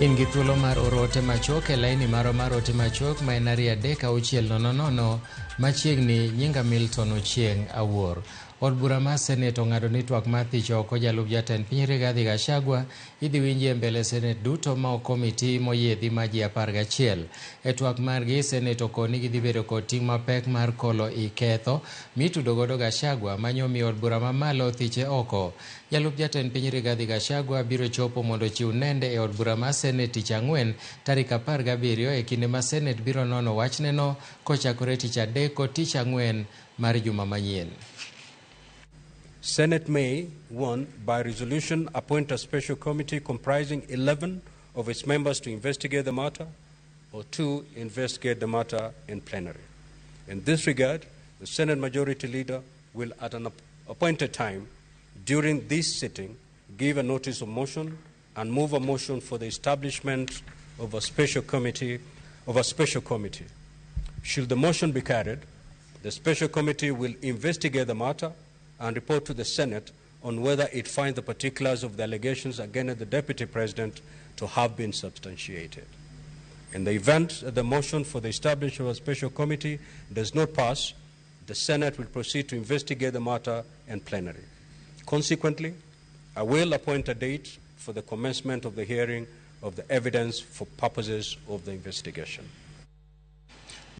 In gi thuolo mar oro ote machuok e laini marwa mar ote machuok ma en 23600. Machiegni nyinga Milton Ochieng' Awuor. Od bura mar Senet ong'ado ni twak mar thicho oko jalup jatend piny Rigathi Gachagua idhi winji e mbele Senet duto ma ok komiti moyiedhi ma ji 11. E twak margi, Senet okoni gidhi bedo kod ting' mapek mar kolo i ketho mitudo godo Gachagua manyo miyo od bura mamalo thiche oko. Jalup jatend piny Rigathi Gachagua biro chopo mondo ochiw nende e od bura mar Senet tich ang'wen tarik 17 e kinde ma Senet biro nono wachneno kochakore tich adek kod tich ang'wen mar juma manyien. Senate may, 1, by resolution, appoint a special committee comprising 11 of its members to investigate the matter, or 2, investigate the matter in plenary. In this regard, the Senate Majority Leader will, at an appointed time during this sitting, give a notice of motion and move a motion for the establishment of a special committee. Of a special committee. Should the motion be carried, the special committee will investigate the matter and report to the Senate on whether it finds the particulars of the allegations against the Deputy President to have been substantiated. In the event that the motion for the establishment of a special committee does not pass, the Senate will proceed to investigate the matter in plenary. Consequently, I will appoint a date for the commencement of the hearing of the evidence for purposes of the investigation.